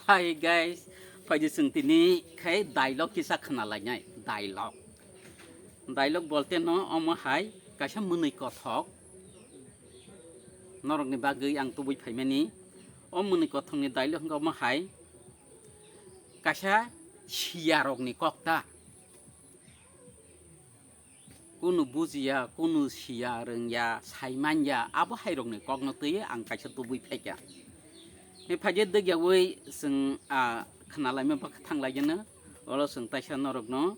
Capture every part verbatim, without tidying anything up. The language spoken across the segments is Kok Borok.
Hi guys, phaidi chwng tini khai dialogue kisa khna lainai, dialogue. Dialogue bolte no omo hai kaisa mwnwi kothok norokni bagwi ang tubui phaimani. O mwnwi kothokni dialogue hwnkha omo hai kaisa siyarokni kokta. Kunu bujiya, kunu siya rwngya, saimanya, abo hairokni kokno twiwi ang kaisa tubui phaikha. He phaikhe dwgyaui chwng, ah, khna laima bwkha thang laigeno, oro chwng taisa norokno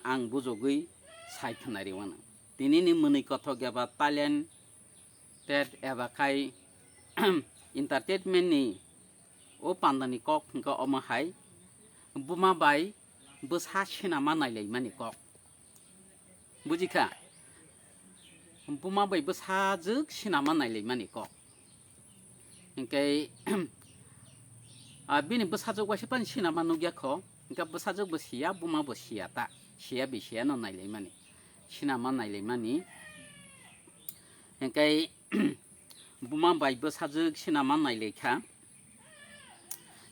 ang bujogwi sai khna rwmano. Tinini mwnwi kothok eba talented eba khai entertainment ni o pandani kok hwnkha omo hai, buma bai bwsa sinama nailaimani kok. Bujikha? Buma bai bwsajwk sinama nailaimani kok. Hinkhe, ah, bini bwsajwk waisa pani sinama nukya kho. Hinkhe bwsajwk bo siya, buma bo siya ta. Siya bi siya no nailaimani. Sinama nailaimani. Hinkhe, buma bai bwsajwk sinama nailaikha.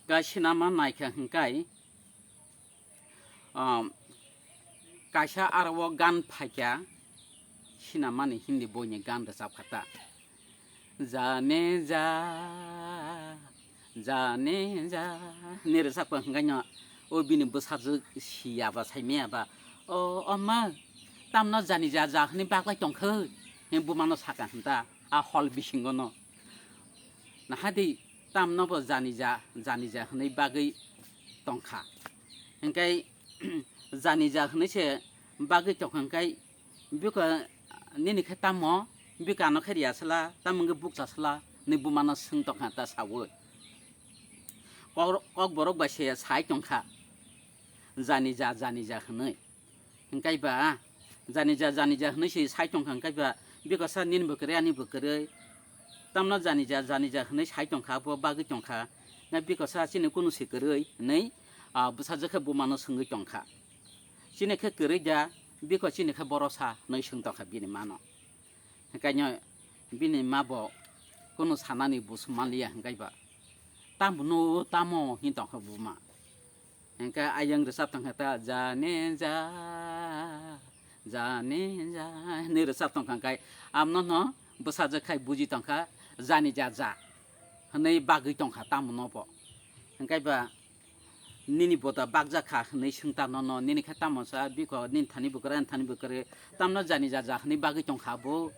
Ga sinama naikha hinkai, um, kaisa aro o gan phaikha, sinamani Hindi boini gan rwchapkha ta. Jane ja, jane ja, hinwi rwchapkha hinkaino o bini bwsajwk siyaba saimaya ba, "O, o ma, tamno jani ja ja hinwi baklai tongkha?" hinwi bumano sakha hinta a hol bisingono. Nahadi tamno bo jani ja, jani ja hinwi bagwi tongkha. Hinkhe jani ja hinwi se bagwi tongkha hinkhe biko nini khe tamo, biko ano khe riya sala, tamo wngkhe bukcha sala hinwi bumano swng tongkha ta saui. Kok-, kokborok bai se sai tongkha jani ja, jani ja hinwi. Hinkhe ba, jani ja, jani ja hinwi se sai tongkha, hinkhe ba, biko sa nini bo kwrwi, ani bo kwrwi. Tamno jani ja, jani ja hinwi sai tongkha, abo bagwi tongkha. Na biko sa chini kunu se kwrwi hinwi, ah, bwsajwk khe bumano swngwi tongkha. Chini khe kwrwi da, biko chini khe boro sa hinwi swng tongkha bini mano. Hinkhe no bini ma bo kunu sanani busu manliya hinkhe ba, "Tamo no, tamo?" hin tongkha buma. Hinkhe ayang rwchap tongkha ta, "Jane ja, jane ja," hinwi rwchap tongkha, hinkhe amno no bwsajwk khai buji tongkha, "Jani ja ja," hinwi bagwi tongkha tamo no bo. Hinkhe ba, "Nini boda bakjak kha," hinwi swngta nono, "Nini khe tamo sa, biko nini thani bo kwrwi, ani thani bo kwrwi, tamno jani ja ja hinwi bagwi tongkha bo,"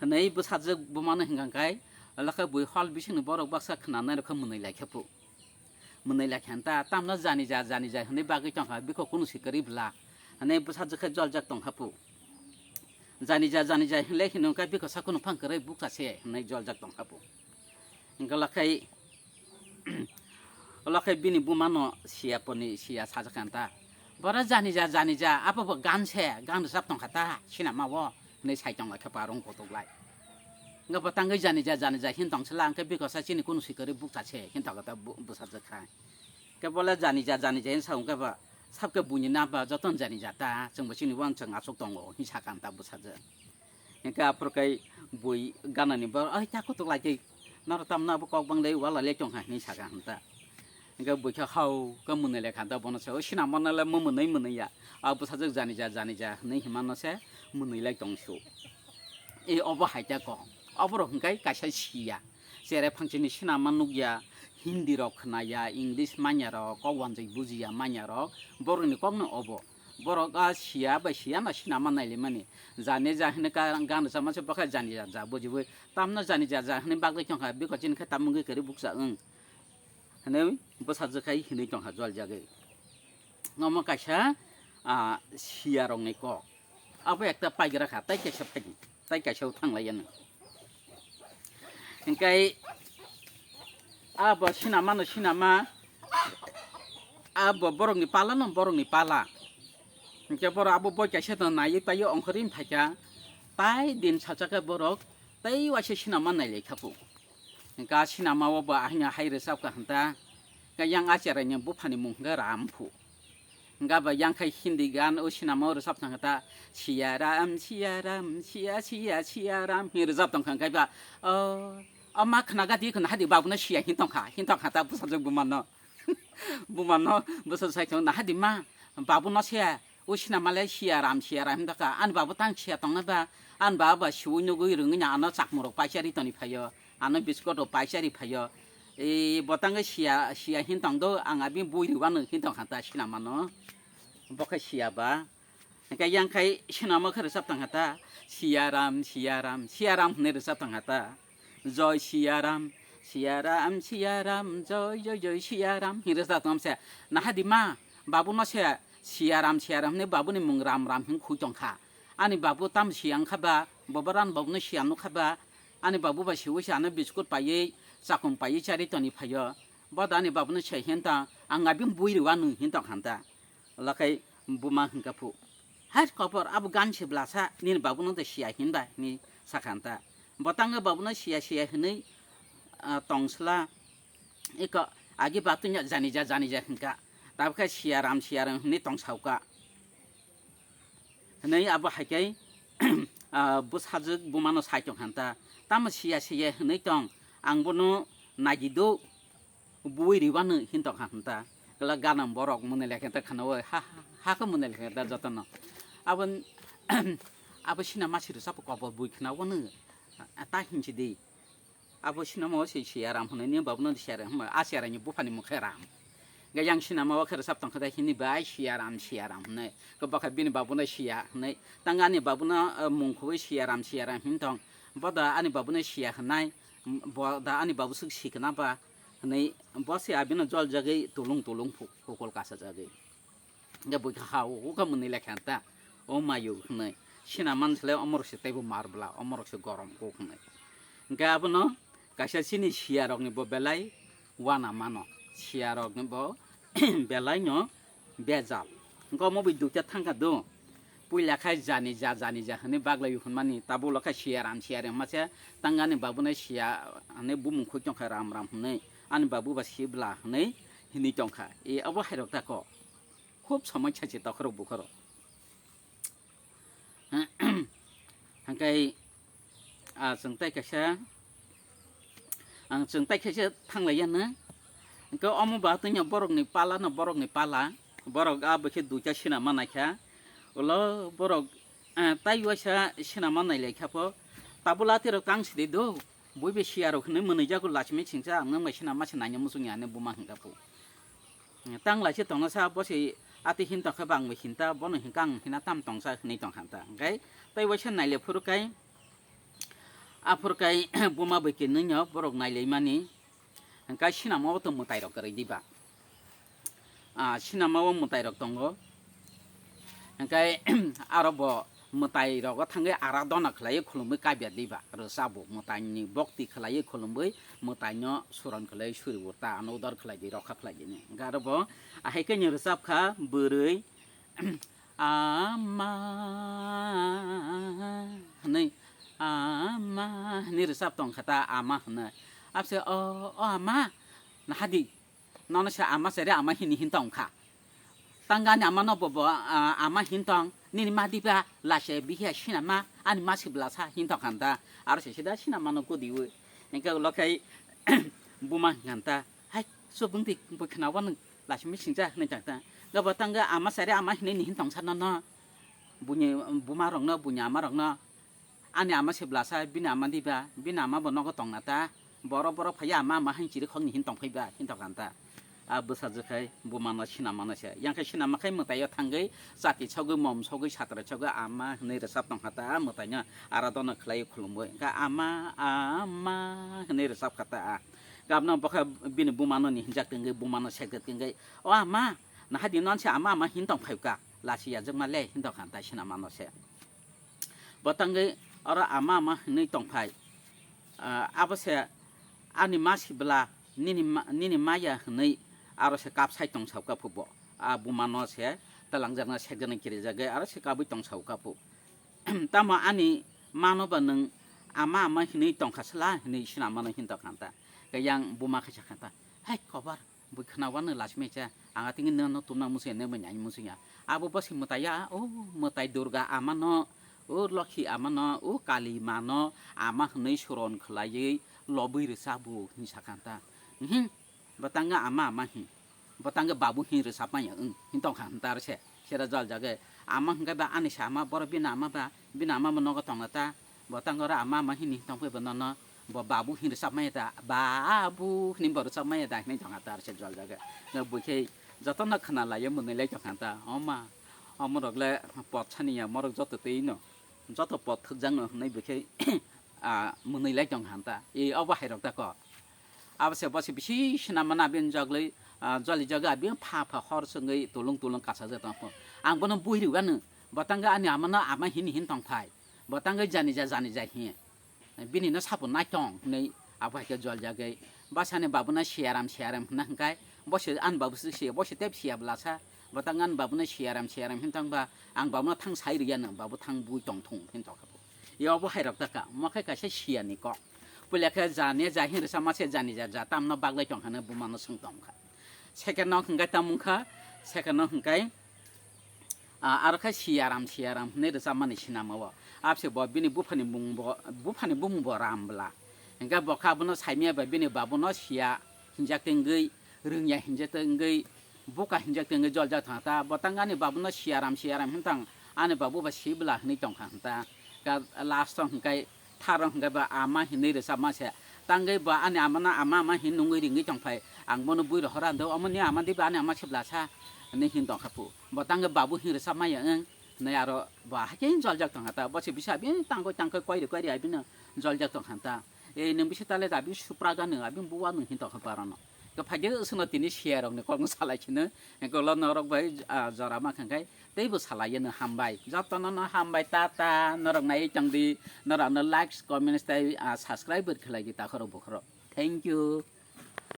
hinwi bwsajwk bumano hinkha hinkhe, lakha bui hol bisingni borok baksa khwnanai rokha mwnwi laikha phu. Mwnwi lai khe ta, tamno jani ja, jani ja hinwi bagwi tongkha, biko kunu se kwrwi bwla hinwi bwsajwk khe joljak tongkha phu. Jani ja, jani ja hinle hinwi wngkha, biko sa kunu phang kwrwi bukcha se hinwi joljak tongkha phu. Hinkhe lakhai, lakhai bini bumano siya poni siya sajak kha ta. Boro jani ja, jani ja, abo bo gan se, gan rwchap tongkha ta, sinama o hinwi sai tong lai khe parong kotok lai. Hinkhe bo tangwi jani ja, jani ja hin tong sala, hinkhe biko sa chini kunu se kwrwi bukcha se hin tong kha ta bu-, bwsajwk kha. Khe bole jani ja, jani ja hin sa wngkhe ba, sabkhe buini na ba jotono jani ja ta, chwngbo chini uansuk aswk tongo hin sakha ta bwsajwk. Hinkhe aphuru khe bui ganani ba, "Ai ta kutuk lai tei, noro tamno abo kok bang le wala le tongkha," hinwi sakha hinta. Hinkhe bui khe hao khe mwnwi lekha da bono se, "O sinamano le mo mwnwi mwnwi ya, a bwsajwk jani ja, jani ja," hinwi himano se mwnwi lai tong su. E obo hai ta kok, oborok hinkhe kaisa siya. Cherai phangsini sinama nukya, Hindi rok khnaya, English manya rok, kok wanjwi bujiya manya rok, borokni kokno obo. Borok a siya bai siya no sinama nailaimani. Jani ja hinwi ka-, gan rwchapma se bokha jani ja ja bujiwi. Tamno jani ja ja hinwi bagwi tongkha, biko chini khe tamungwi kwrwi bukcha wng. Hinwi bwsajwk khai hinwi tongkha joljagwi. Omo kaisa, ah, siyarokni kok. Abo ekta paigra kha, tai kaisa phaidi, tai kaisa o thanglai yano. Hinkhe abo sinama no sinama, abo borokni pala no borokni pala. Hinkhe borok abo boi kaisa no naiwi paiyo ongkhorwi phaikha, tai din sacha khe borok tai waisa sinama nailai kha phu. Hinkhe a sinama o bo ahino hai rwchap kha hinta, khe yang a cheraini buphani mung hinkhe Ramphu. Hinkhe abo yang khai Hindi gan o sinama o rwchap thang kha ta, "Siya Ram, Siya Ram, Siya, Siya, Siya Ram," hin rwchap tong kha, hinkhe ba, "O, o ma khna gadi khna hadi babuno siya," hin tong kha, hin tong kha ta bwsajwk bumano. Buma no bwswk sai thung, naha di ma, babu no se, o sinama le Siya Ram, Siya Ram himda kha, ani babu tang siya tong na ba, ani babu ba siwi nugwi rwngwi na ano chakmung rok paisa ri toni phaio, ano biskot rok paisa ri phaio, e bo tang siya, siya hin tong do, ang abi bui ri wano hin tong kha ta sinama no, bo khe siya ba. Hingke yang khai sinama khe rwchap tong kha ta, Siya Ram, Siya Ram, Siya Ram hwnwi rwchap tong kha ta. Joy Siya Ram, Siya Ram, Siya Ram, Joy, Joy, Joy Siya Ram hwnwi rwchap tong se. Naha di ma, babu no se Siya Ram, Siya Ram hwnwi babu ni mung Ram Ram hwn khui tong kha. Ani babu tam siya wng kha ba, bobo ran babu no siya nuk kha ba, ani babu ba siwi se ano biskut paiwi, chakung paiwi chari toni phaio. Bo da ani babu no se hin ta, ang abi bui ri wano hin tong kha ta. Lakai buma hingka phu. Hai kobor, abo gan se blasa, nini babu no de siya hinba, ni sakha ta. Bo tang babu no siya siya hinwi, ah, tongsla, iko agi batu nya jani ja, jani ja hingka. Tabkhe Siya Ram, Siya Ram hinwi tongsauka. Hinwi abo haikai, ah, bwsajwk buma no sai tong kha ta. Tamo siya siya hinwi tong, ang bono nagi do. Bui riwano hin tong kha hwn ta. Kla ganam borok mwnwi lekhe ta khana o, ha, ha, ha khe mwnwi lekhe ta jotono. Abo, abo sinama siri sapo kobor bui khna wano, ta hinsi di. Abo sinama o se Siya Ram hwnwi ni babu no Siya Ram hwnwi, a Siya Ram ni bupha ni mung khe Ram. Ga yang sinama o khe rwchap tong kha ta hini bai Siya Ram, Siya Ram hwnwi. Khe bokha bini babu no Siya hwnwi. Tang ani babu no, eh, mung khugwi Siya Ram, Siya Ram hin tong. Bo da ani babu no Siya hwnai. Bo da ani babu swk sikna ba. Hwnwi bo se abino jol jagwi tulung tulung pu-, pukul kasa jagwi. Hingke bui kha ha o kha mwnwi lekha ta. O mayu hwnwi. Sina man sle omorok se teibo mar bla, omorok se gorom kuk hwnwi. Hingke abono kaisa chini siya rokni bo belai wana mano. Siya rokni bo belai no bejal. Hingke omo bui duita thangkha do. Puila khai jani ja, jani ja hwnwi baglai hwnmani, tabuk lo khai Siya Ram, Siya Ram hwnma se, tangani babu no Siya hwnwi bumung khoi tong kha Ram Ram hwnwi, ani babu ba Sibla hwnwi hinwi tong kha. E abo hai rok ta kok. Khub somoi sai se tokhorok bukhorok. Hingkai, ah, chwng tai kaisa, ang chwng tai kaisa thanglai ya na. Hingke omo ba twi no borok ni pala no, borok ni pala. Borok a bwkhe duita sinama naikha. Ulo borok, ah, tai waisa sinama nailai kha pho. Tabuk lati rok tang sidi do. Bui be siya rok hinwi mwnwi jago lachimi singcha ang nang bai sinama se naina muchung ya hinwi buma hingka pho. Tang lai se tongna sa bo se ati hin tong khe bang bai hinta bono hingka ang hina tam tong sa hinwi tong kha ta. Hingkai tai waisa naile phuru kai. Aphuru kai buma bai khe nwnyo borok nailai mani. Hingkai sinama o to mwtai rok kwrwi diba. Ah, sinama o mwtai rok tongo. Hingkai aro bo mwtai rogo thangwi aradona khlaiwi khulumwi kabya diba. Rwchabo mwtai ni bokti khlaiwi khulumwi mwtai no suron khlaiwi suri bo ta ano udar khlai di rokha khlai di ni. Hingkai aro bo ahai khe ni rwchap kha bwrwi ama hwnwi, ama hwnwi rwchap tong kha ta, ama hwnwi. Abse, "O, o ama, naha di, nono se ama sere ama hini hin tong kha. Tangani ama no bo bo, ah, ama hin tong, nini ma diba, lase bihiya sinama, ani ma sibla sa hin tong kha ta." Aro se sida sinama no kodiwi. Hingke ulo khai buma hingkha ta, "Hai, subung di, bui khna wano." Lachimi singcha hinwi tang tang. Gabo tangga ama sari ama hinwi ni hin tong sa no no. Buini buma rok no, buini ama rok no. Ani ama se blasa, bini ama diba, bini ama bo nogo tong na ta. Boro boro phaiya ama ama hin chiri khok ni hin tong phaiba, hin tong kha ta. A bwsa jwkhai buma no sinama no se. Yang khe sinama khai mwtai o thangwi chati sogwi mom sogwi satra sogwi ama hinwi rwchap tong kha ta. Mwtai no aradona khlai khulumwi. Hingkha ama ama hinwi rwchap kha ta. Gabno bokha bini bumano ni hinjak tengwi bumano sekjak tengwi, "O ama, naha di non se ama ama hin tong phaikha, lasi yajak ma le," hin tong kha ta sinama no se. Bo tangwi oro ama ama hinwi tong phai. Ah, abo se ani ma sibla nini ma, nini maya hinwi aro se kap sai tong saukha phubo. A bumano se twlangjakna sekjaknai kirijagwi aro se kabwi tong saukha phu. Tamo ani mano ba nwng ama ama hinwi tongkha sla hinwi sinamano hin tongkha ta. Khe yang buma khe sakha ta, "Hai kobar, bui khna wano lachimai cha, ang atingwi nono tumna muchungya, nokbai nai muchungya." Abo bo se mwtai ya, o mwtai Durga amano, o Lokhi amano, o Kali mano ama hinwi suron khlaiwi lobwi rwchabo hinwi sakha ta. Mhm, bo tangga ama ama hin. Bo tangwi babu hin rwchapmaya wng hin tongkha hwn ta aro se. Sera jol jagwi ama hwnkhe ba ani sama borok bini ama ba, bini ama bo nogo tongna ta. Bo tangwi oro ama ama hini tongphai bo nono bo babu hin rwchapmaya ta, babu hini bo rwchapmaya ta hini tongkha ta aro se jol jagwi. Bwkhe jotono khwnalaio mwnwilai tongkha ta. Oma, omorok le pot saniya morok joto twi no. Joto pot thwkjakno hwnwi bwkhe, ah, mwnwilai tongkha ta. E obo hairok ta kok. Abo se bo se bisi swnam mano abini jogwi, ah, joli jagwi abini pha pha hor swngwi tulung tulung kasajak tongkha. Ang bono bui rwgano, bo tangwi ani amano ama hini hin tongphai. Bo tangwi jani ja jani ja hin. Bini no sapo naitong hinwi abo hai khe jol jagwi. Bwsani babuno siyaram siyaram hwnna hwnkhe, bo se ani babu se siya, bo se tep siya bwlasa. Bo tangwi ani babuno siyaram siyaram hin tongba, ang babuno thang sai rwya no, babu thang bui tongthung hin tongkha bo. Yo bo hairok ta kha, mo khe kaisa siyani kok. Puila khe jani ja hin rwchapma se jani ja ja tamno baglai tongkha no bumano swng tongkha. Second no hwnkhe tamo wngkha, second no hwnkhe, ah, aro khe siyaram siyaram hinwi rwchapmani sinama o. Abse bo bini buphani bumung bo, buphani bumung bo ram bwla. Hwnkhe bo khe abono saimaya bai bini babuno siya hinjak tengwi, rwngya hinjak tengwi, buka hinjak tengwi joljak thang ta. Bo tang ani babuno siyaram siyaram hintang, ani babu ba si bwla hinwi tongkha hwn ta. Ka last o hwnkhe tharo hwnkhe ba ama hinwi rwchapma se. Tangwi ba ani amano ama ama hin nungwi ringwi tongphai. Ang bono bui rohor ando, omo ni ama di ba ani ama se bwlasa hinwi hin tongkha phu. Bo tangwi babu hin rwchapmaya wng hinwi aro bo hakhe joljak tongkha ta. Bo se bisa bini tangkoi tangkoi koiri koiri abino joljak tongkha ta. Ei nwng bisi tale da bini supra gano, abini buwa nwng hin tongkha barano. Khe phaikhe chwngno tini siyarokni kokno salai kheno, hwnkhe ulo norok bai, ah, jora ma kha khe teibo salai yeno hambai. Jotono no hambai, tata, norok naiwi tongdi, norokno likes, comments tei, ah, subscribe bo khlai di takhoro bukhoro. Thank you.